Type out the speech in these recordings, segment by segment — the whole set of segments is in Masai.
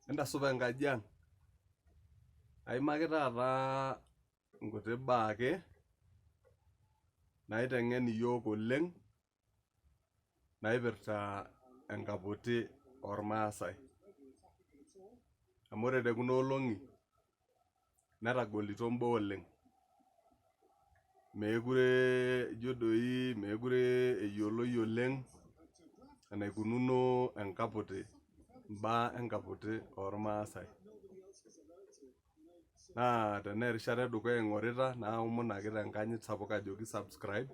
Entasupa enkaji ang. Aimaki taata nkuti baa ake naiteng'en iyiook oleng naipirta enkaputi ormaasai. Amu ore te kuna olong'i netagolito imbaa oleng. Meekure ijo doi meekure eyioloi oleng enaikununo enkaputi, imbaa enkaputi ormaasai. Naa tenaa erishata edukuya ing'orita naomon ake tenkanyit sapuk ajoki subscribe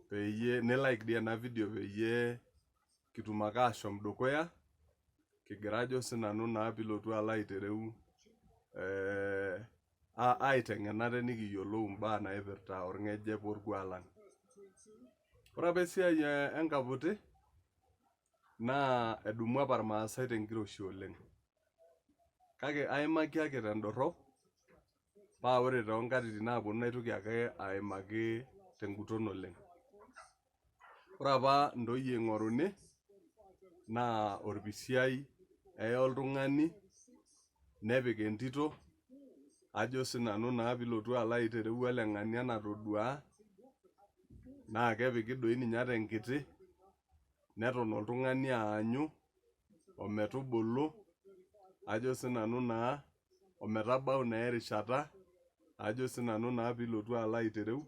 peyie ni like dii ena video peyie kitum ake ashom dukuya kigira ajo sinanu naa piilotu alo aitereu eh, aiteng'en ate nikiyiolou imbaa naipirta orng'ejep orkuak lang. Ore apa esiai enkaputi naa edumu apa irmaasai tenkiroshi oleng. Kake aimaki ake tendorrop paa ore toonkatitin naaponu naitoki ake aimaki tenguton oleng. Ore apa intoyie eing'oruni naa orpisiai eya oltung'ani nepik entito ajo sinanu naa piilotu alo aitereu ele ng'ania natoduaa naa kepiki doi ninye ata enkiti neton oltung'ani aanyu ometubulu ajo sinanu naa ometabau naa erishata ajo sinanu naa piilotu alo aitereu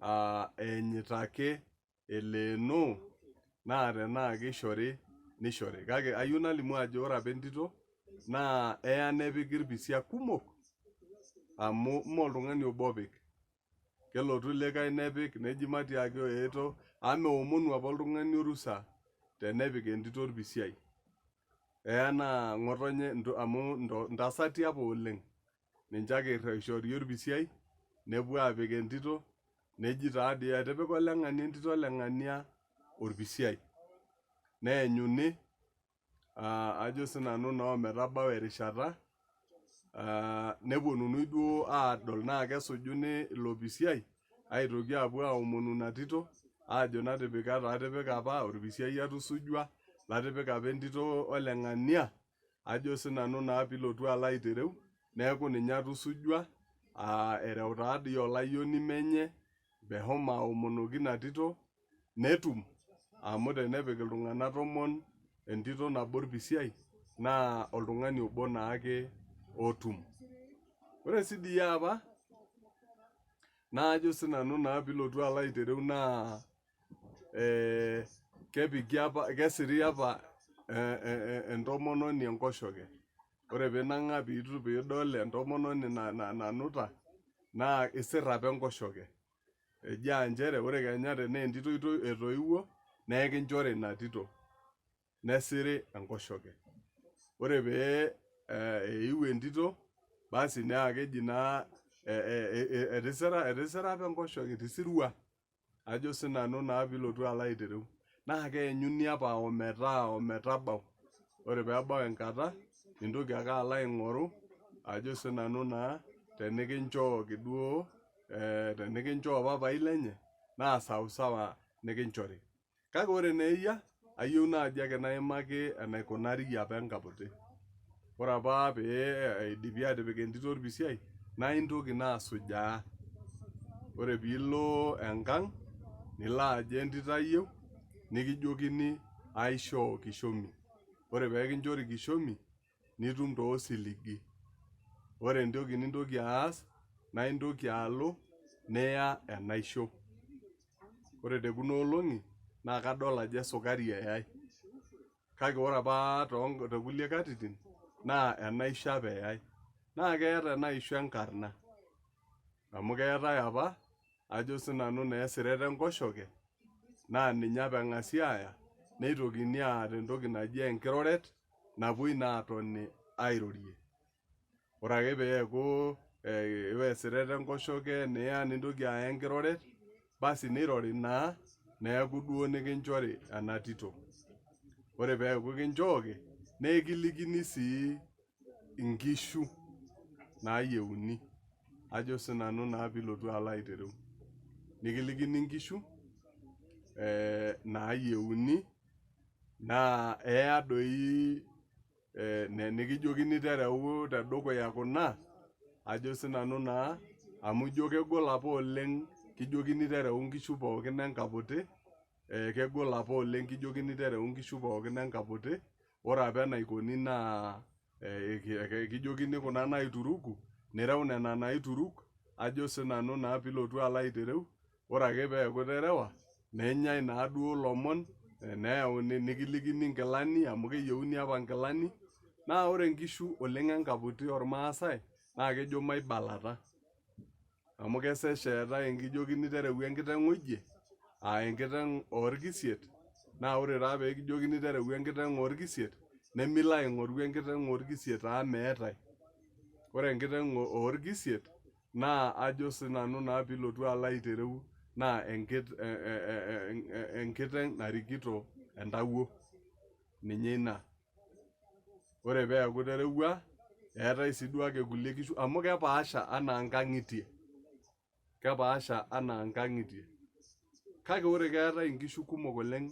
aa eenyita ake eleenoo naa tenaa kishori nishori. Kake ayieu nalimu ajo ore apa entito naa eya nepiki irpisiak kumok amu mme oltung'ani obo opik. Kelotu likae nepik neji matiaki oeto amu meomonu apa oltung'ani orusa tenepik entito orpisiai. Eya naa ng'otonye amu ntasati apa oleng ninche ake eishori orpisiai nepuo aapik entito neji taa dii etipika oleng'ania entito oleng'ania orpisiai. Neenyuni ajo sinanu naa ometabau erishata neponunui duo aadol naa kesujuni ilo pisiai aitoki aapuo aomonu ina tito aajo natipika taa atipika apa orpisiai atusujua latipika apa entito oleng'ania ajo sinanu naa piilotu alo aitereu neeku ninye atusujua ereu taadii olayioni menye meshomo aomonoki ina tito netum amu tenepik iltung'anak tomon entito nabo orpisiai naa oltung'ani obo naake otum. Ore sii dii apa naa ajo sinanu naa piilotu alo aitereu naa eh, kepiki apa kesiri apa entomononi enkoshoke. Ore piinang'aa piidol entomononi nanuta naa isir apa enkoshoke. Eji aa nchere ore kenya tenaa entito etoiwuo naa ekinchori ina tito nesiri enkoshoke. Ore pee eiu entito basi naa keji naa etisira apa enkoshoke etisirua ajo sinanu naa piilotu alo aitereu. Naa keenyuni apa ometaa ometabau. Ore peebau enkata nintoki ake alo aing'oru ajo sinanu naa tenikinchooki duo tenikinchoo papai lenye naa sawasawa nikinchori. Kake ore naa eyia ayieu naaji ake naimaki enaikunari apa enkaputi. Ore apa pee eidipi atipik entito orpisiai naa intoki naa asujaa. Ore piilo enkang nilo ajo entito ayieu nikijokini aishoo kishomi. Ore pee kinchori kishomi nitum taa osiligi. Ore entoki nintoki aas naa intoki alo niya enaisho. Ore te kuna olong'i naa kadol ajo esukari eyai kake ore apa too kulie katitin naa enaisho apa eyai. Naa keeta ena aisho enkarna amu keetae apa ajo sinanu naa esireta enkoshoke naa ninye apa eng'asi aaya neitokini aata entoki naji enkiroret napuoi naa atoni airorie. Ore ake peeku iwa esireta enkoshoke niya nintoki aya enkiroret basi nirori naa neeku duo nikinchori ena tito. Ore peeku kinchooki naa ekilikini sii inkishu naayieuni ajo sinanu naa piilotu alo aitereu. Nikilikini inkishu naayieuni. Naa eya doi nikijokini tereu tedukuya kuna ajo sinanu naa amu ijo kegol apa oleng kijokini tereu inkishu pookin enkaputi kegol apa oleng kijokini tereu inkishu pookin enkaputi ore apa enaikoni naa kijokini kuna naituruku nireu nena naituruk ajo sinanu naa piilotu alo aitereu Ore ake peeku iterewa, nenyai naaduo ilomon, neyauni nikilikini inkilani amu keyieuni apa inkilani. Naa ore inkishu oleng enkaputi olmaasai naa kejo maibalata amu kesesh eetae ekijokini tereu enkiteng oje aa enkiteng olkisiet, naa ore taa pee kijokini tereu enkiteng olkisiet nemilo aing'oru enkiteng olkisiet amu meetae. Ore enkiteng olkisiet naa ajo sinanu naa piilotu alo aitereu naa enkiteng narikito entawuo ninye ina. Ore peeku iterewua eetae sii duake kulie kishu amu kepaasha anaa nkang'itie, kepaasha anaa nkang'itie. Kake ore keetae inkishu kumok oleng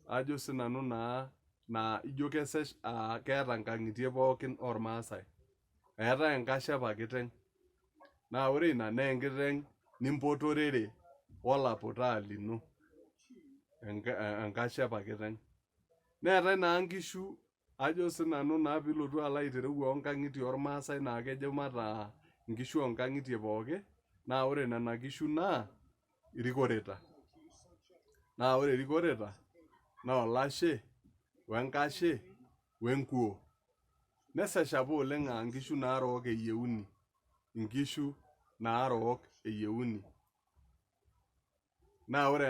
ajo sinanu naa naa ijo kesesh aa keeta nkang'itie pookin ormaasai. Eetae enkashepa kiteng naa ore ina naa enkiteng nimpotorere olaputaa lino enkashepa kiteng. Neetae naa nkishu ajo sinanu naa piilotu alo aitereu oonkang'itie ormaasai naa kejo mataa inkishu oonkang'itie pooki naa ore nena kishu naa irikoreta. Naa ore irikoreta naa olashe wenkashe wenkuo. Nesesh apa oleng aa nkishu narook eyieuni, nkishu narook eyieuni. Naa ore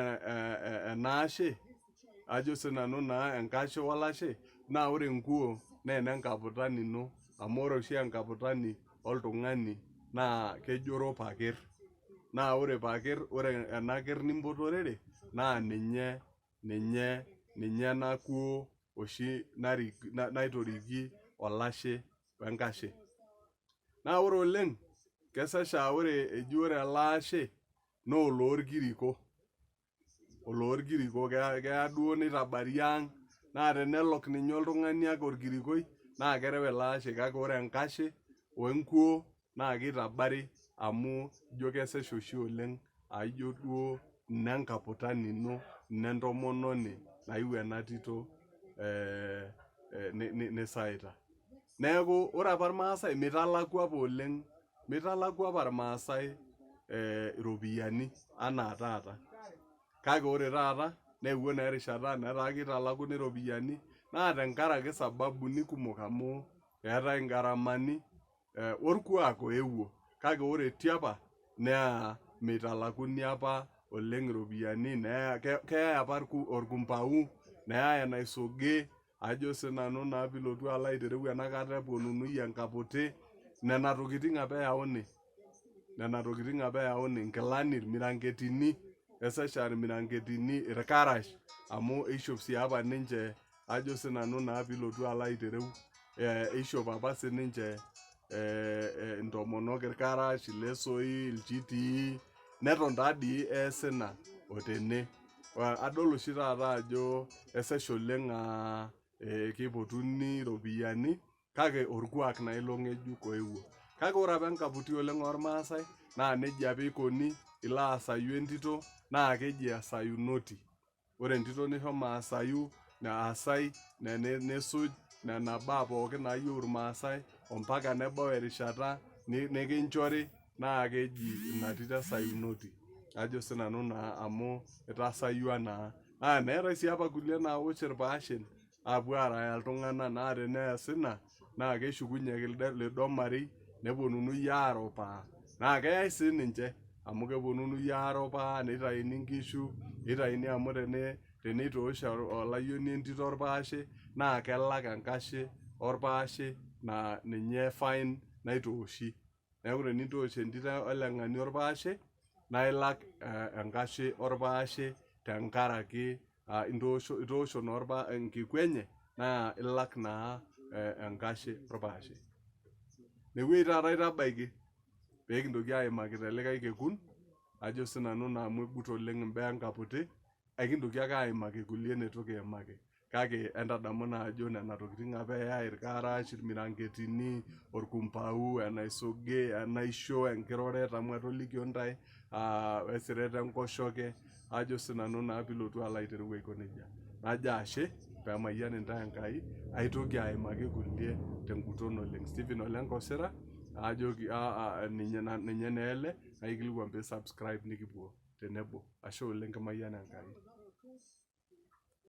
ena ashe ajo sinanu naa enkashe olashe naa ore enkuo naa enenkaputani ino amu ore oshi enkaputani oltung'ani naa kejoro pakir. Naa ore pakir, ore ena kerr nimpotorere naa ninye ninye ninye ena kuo oshi naitoriki olashe we nkashe. Naa ore oleng kesesh aa ore eji ore ele ashe naa oloorkiriko, oloorkiriko keya duo nitabari ang naa tenelok ninye oltung'ani ake orkirikoi naa kereu ele ashe kake ore enkashe we nkuo naa kitabari amu ijo kesesh oshi oleng aijo duo inenkaputani ino, inentomononi naiu ena tito nisaita. Neeku ore apa irmaasai mitalaku apa oleng, mitalaku apa irmaasai iropiyiani anaa taata. Kake ore taata neewuo naa erishata netaa kitalakuni iropiyiani naa tenkaraki sababuni kumok amu eetae ingaramani orkuak oewuo kake ore tiapa naa meitalakuni apa oleng iropiyiani keyai apa orkumpau neyai enaisugi ajo sinanu naa piilotu alo aitereu enakata eponunui enkaputi nena tokitin apa eyauni nena tokitin apa eyauni inkilani irmiranketini esesh aa irmiranketini irkarash amu eishop sii apa ninche ajo sinanu naa piilotu alo aitereu eishop apa sininche intomonok irkarash, ilesoi, ilchitii neton taadii eesi ina otene. Adol oshi taata ajo esesh oleng aa keipotuni iropiyiani kake orkuak naa ilo ng'ejuk oewuo. Kake ore apa enkaputi oleng ormaasai naa nejia apa eikoni, ilo asayu entito naa keji esayunoti. Ore entito nishomo asayu, asai nisuj nena baa pookin naayieu irmaasai ompaka nebau erishata nikinchori naa keji ina tito esayunoti. Ajo sinanu naa amu itasayua naa. Naa neetae sii apa kulie naawosh irpaashen aapuo aaraya iltung'anak naa teneesi ina naa keshukunye ake lido marei neponunui aaropaa naa keyai siininche amu keponunui aaropaa neitayuni inkishu neitayuni amu teneitoosh olayioni entito orpaashe naa kelak enkashe orpaashe naa ninye fine naitooshi. Neeku tenintoosh entito oleng'ani orpaashe naa ilak enkashe orpaashe tenkaraki itoosho naa enkiku enye naa ilak naa enkashe orpaashe. Ine wueji taata aitabaiki pee kintoki aimaki telikae kekun ajo sinanu naa amu egut oleng imbaa enkaputi, ekintoki ake aimaki kulie neitu kiimaki. Kake entadamu naa ajo nena tokitin apa eyai, irkarash, irmiranketini, orkumpau, enaisugi, enaisho, enkiroret amu atolikio ntae aa wesiret enkoshoke ajo sinanu naa pilotu alo aitereu aiko nejia. Najo ashe peemayian intae Enkai aitoki aimaki kulie tenguton oleng. Stephen Ole Nkosira ajoki ninye naa ele kaikilikuan pee subscribe nikipuo tenebo. Ashe oleng kimayian Enkai.